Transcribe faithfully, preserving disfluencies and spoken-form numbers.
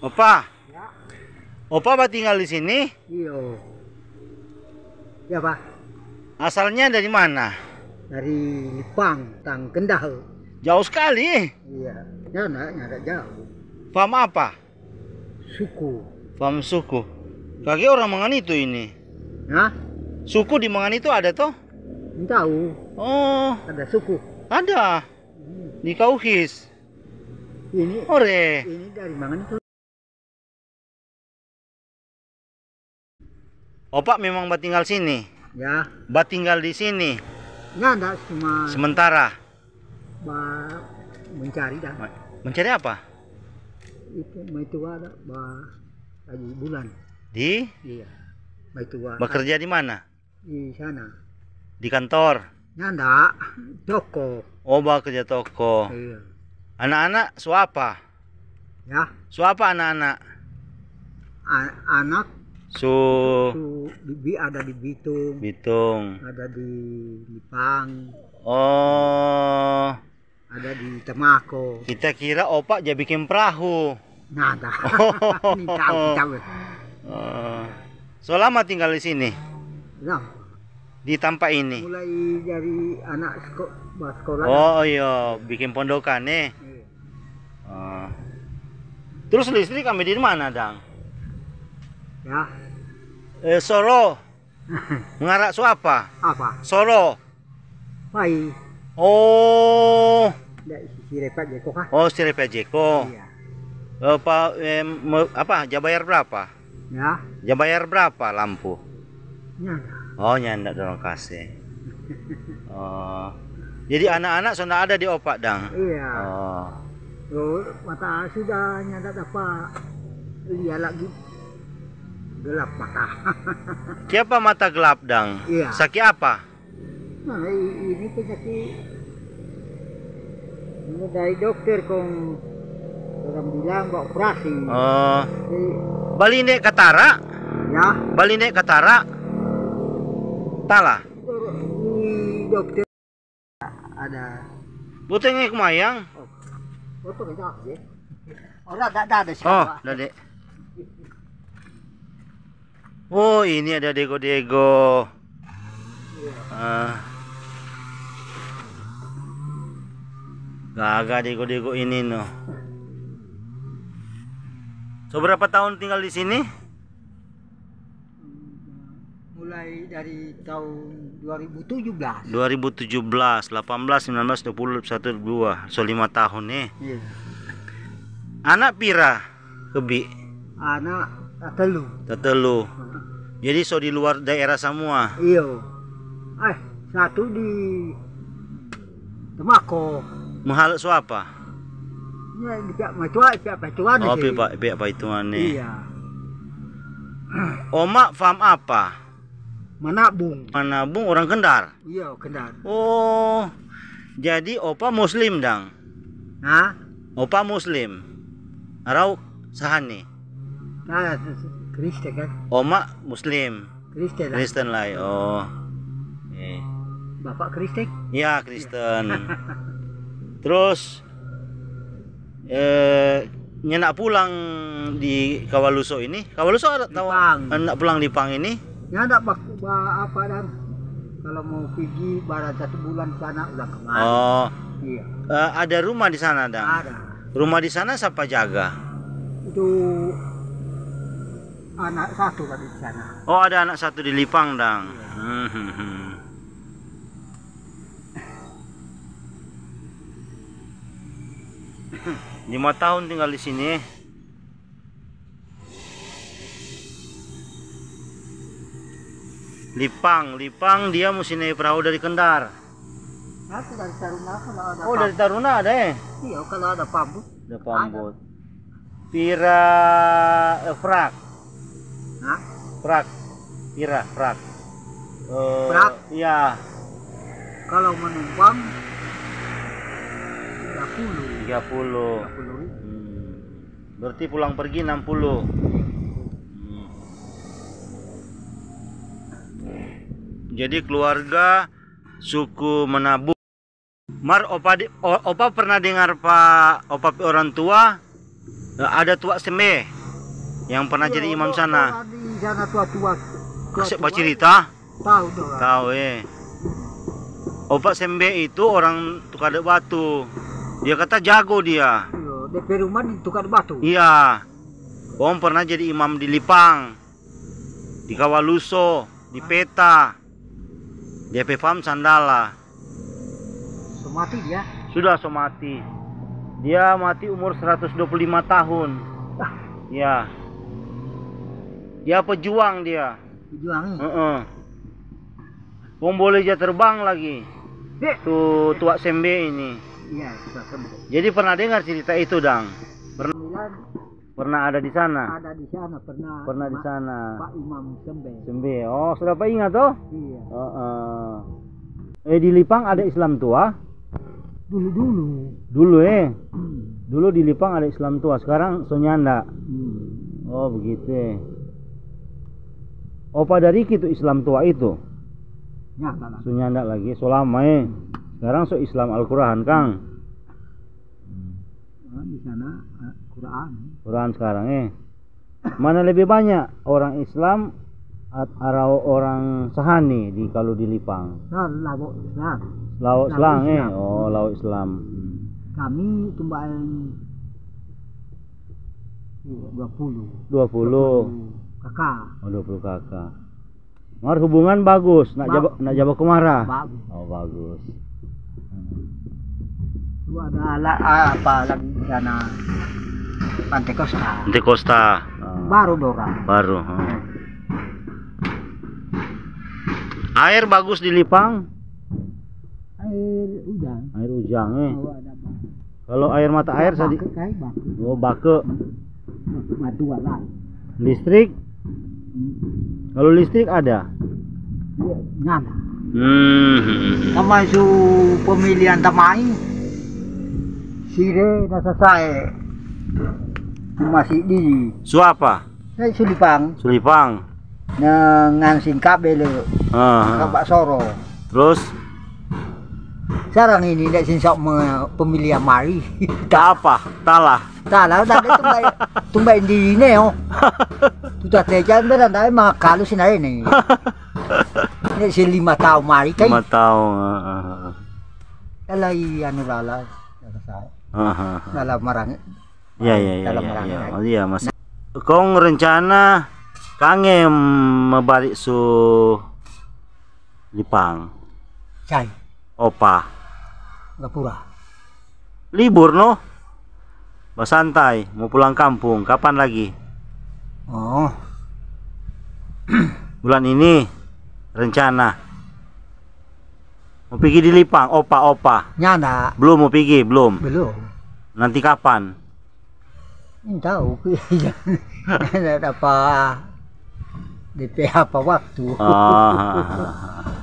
Opa. Ya. Opa batinggal di sini? Iyo. Ya, Pak. Asalnya dari mana? Dari Lipang, tang Kendal. Jauh sekali. Iya. Ya, nda, nda jauh. Paham apa? Suku. Paham suku. Kaki orang Mangan itu ini. Hah? Suku di Mangan itu ada toh? Nda tahu. Oh. Ada suku. Ada. Di Kauhis. Ini, ore, ini dari Mangan itu. Opa memang batinggal sini? Ya. Batinggal di sini? Ya, nda, cuma sementara? Ba, mencari dah. Ma-, mencari apa? Itu, ma itu ada, ba, lagi bulan. Di? Iya. Ba itu ada. Bekerja di mana? Di sana. Di kantor? Nyanda, toko. Oh, ba kerja toko. Iya. Anak-anak su apa? Ya. Su apa anak-anak? A-, anak su, su di, bi-, ada di Bitung. Bitung. Ada di Lipang. Oh. Ada di Temako. Kita kira opa ja biking perahu. Nada. Oh. Ini tahu, tahu. Oh. So lama tinggal di sini? Lama. Di tampa ini? Mulai dari anak seko-, ba sekolah. Oh iyo, biking pondokan, eh? Iya. Oh. Trus listrik ambe di mana, dang? Ya. Eh, soro. Ngara so apa? Apa? Soro. Pai. Oh. Nda, isi Sirepa Jeko kah? Oh, Sirepa Jeko. Iya. Eh, pa, em, me-, apa, ja bayar berapa? Ya. Ja bayar berapa lampu? Nyanda. Oh, nyanda dorang kase. Oh. Jadi anak-anak so nda ada di opa, dang? Iya. Oh. Tuh, mata sudah nyanda dapa lia lagi. Gelap mata. Kiapa mata gelap, dang? Iya. Saki apa? Nah, i-, ini penyakit, ini dari dokter kong orang bilang ba operasi. Oh. Jadi, balinde katara? Ya. Balinde katara? Tala? Di dokter ada. Boteng kumayang? Oh. Oh, tuh, ya. Orang ada, ada, ada. Oh, siapa? Dade. Oh, ini ada dego-dego. Ah. Gaga dego-dego ini, no. So, berapa tahun tinggal di sini? Mulai dari tahun dua ribu tujuh belas. Dua ribu tujuh belas, delapan belas, sembilan belas, dua puluh, satu, dua. So, lima tahun, nih. Iya. Anak pira? Kebi? Anak tatelu. Tatelu. Heeh. Jadi so di luar daerah samua? Iyo. Eh, satu di Temako. Mahal so apa? Ya, di pihak Maitua, pihak Paituan. Oh, sih. Pihak, pihak Paituan nih. Iya. Oma fam apa? Manabung. Manabung orang Kendar? Iya, Kendar. Oh, jadi opa muslim dang? Hah? Opa muslim? Arau sahani? Nah, Kristen kan? Oma muslim? Kristen lah. Kristen lah, oh. Eh. Bapak Kristen? Ya, Kristen. Terus, eh, nyanda pulang di Kawaluso ini? Kawaluso ada tau? Lipang. Nyanda pulang Lipang ini? Nyanda bak-, ba-, apa, dang? Kalau mau pigi, barang satu bulan di sana, ulang kemari. Oh. Iya. Eh, ada rumah di sana, dang? Ada. Rumah di sana sapa jaga? Itu anak satu tadi di sana. Oh, ada anak satu di Lipang, dang? Iya. Hmm, hmm, hmm. Lima tahun tinggal di sini. Lipang, Lipang dia musti nae perahu dari Kendar. Nanti dari Taruna kalau ada. Oh, dari pam-, Taruna ada, eh? Iya, kalau ada pambut. Ada pambot. Pira, eh, frak? Hah? Frak. Pira frak? Eh, frak? Iya. Kalau menumpang tiga puluh. Tiga puluh. Tiga puluh ribu. Hmm. Berarti pulang pergi enam puluh. Hmm. Jadi keluarga suku Menabu. Mar, opa di-, o-, opa pernah dengar pa opa pe orang tua, eh, ada Tua Sembe yang pernah jadi imam sana? Iya, orang di sana tua-tua, tua-tua. Kasih bacerita? Tahu dong. Tahu, eh. Opa Sembe itu orang Tukade Batu. Dia kata jago dia. Iya, de pe rumah di Tukade Batu. Iya. Kong pernah jadi imam di Lipang, di Kawaluso, di Peta. Dia pe fam Sandala. So mati dia? Sudah so mati. Dia mati umur seratus dua puluh lima tahun. Ah. Ya. Dia pejuang dia. Pejuang, eh? Heeh. Kong boleh ja terbang lagi. Dek. Tu Tua Sembe ini. Iya, Tua Sembe. Jadi pernah dengar cerita itu, dang? Pernah. Sembilan. Pernah ada di sana? Ada di sana, pernah. Pernah di sana. Pak Imam Sembe. Sembe. Oh, sudah pa ingat toh? Iya. Heeh. Eh, di Lipang ada Islam tua? Dulu-dulu. Dulu, eh? Hmm. Dulu di Lipang ada Islam tua, sekarang so nyanda. Hmm. Oh, begitu, eh. Opa dari itu Islam tua itu? Nyanda lagi. So nyanda lagi, so lama, eh. Sekarang so Islam Al-Quran, kang. Hmm. Orang di sana, eh, Quran. Quran sekarang, eh. Mana lebih banyak, orang Islam at-, atau orang Sahani di, kalu di Lipang? Nah, Lawo Islam. Lawo Islam, eh. Islam. Oh, Lawo Islam. Kami tumbaeng, iya, dua puluh. Dua puluh. Dua puluh K K. Oh, dua puluh K K. Mar hubungan bagus, nak jaba, nak jaba kumara? Bagus. Oh, bagus. Tu ada la-, apa lagi sana, Pantai Costa. Pantai Costa. Ah. Baru dorang. Baru, ah. Aer bagus di Lipang? Aer ujang. Aer ujang, eh. Oh, ada bagus. Kalu aer mata aer sadi. Bake, kai, bake. Oh, bake. Batu alang. Listrik? Hmm. Kalu listrik ada? Iya, nyanda. Hmm. Sama su pemilihan tamai. Sire na sasae. Masih di. Su apa? Su Lipang. Su Lipang. Na ngan singkabe le. Ah, ah. Kaba soro. Trus? Sarang ini nda sing sok me-, pemilihan mari. Apa? Talah. Talah, nda ada tumbai, tumbai di ini, oh. Tu ta tejan berang, nda ada makalu sina ini. Ini si lima taong mari, kai. Lima taong, ah, ah, ah. Lala i anu lala, lala sa-, ah, ah, ah, lala marang. Iya, iya, iya, dalam iya, rangka iya. Oh, iya, Mas. Kong rencana kange mo bale su Lipang? Cai. Opa. Gapura. Libur, no? Basantai, mo pulang kampung. Kapan lagi? Oh. Bulan ini rencana. Mo pigi di Lipang, opa, opa. Nyanda. Blum mo pigi, blum? Belum. Nanti kapan? Nintau. Ada apa, depe apa waktu. Ah.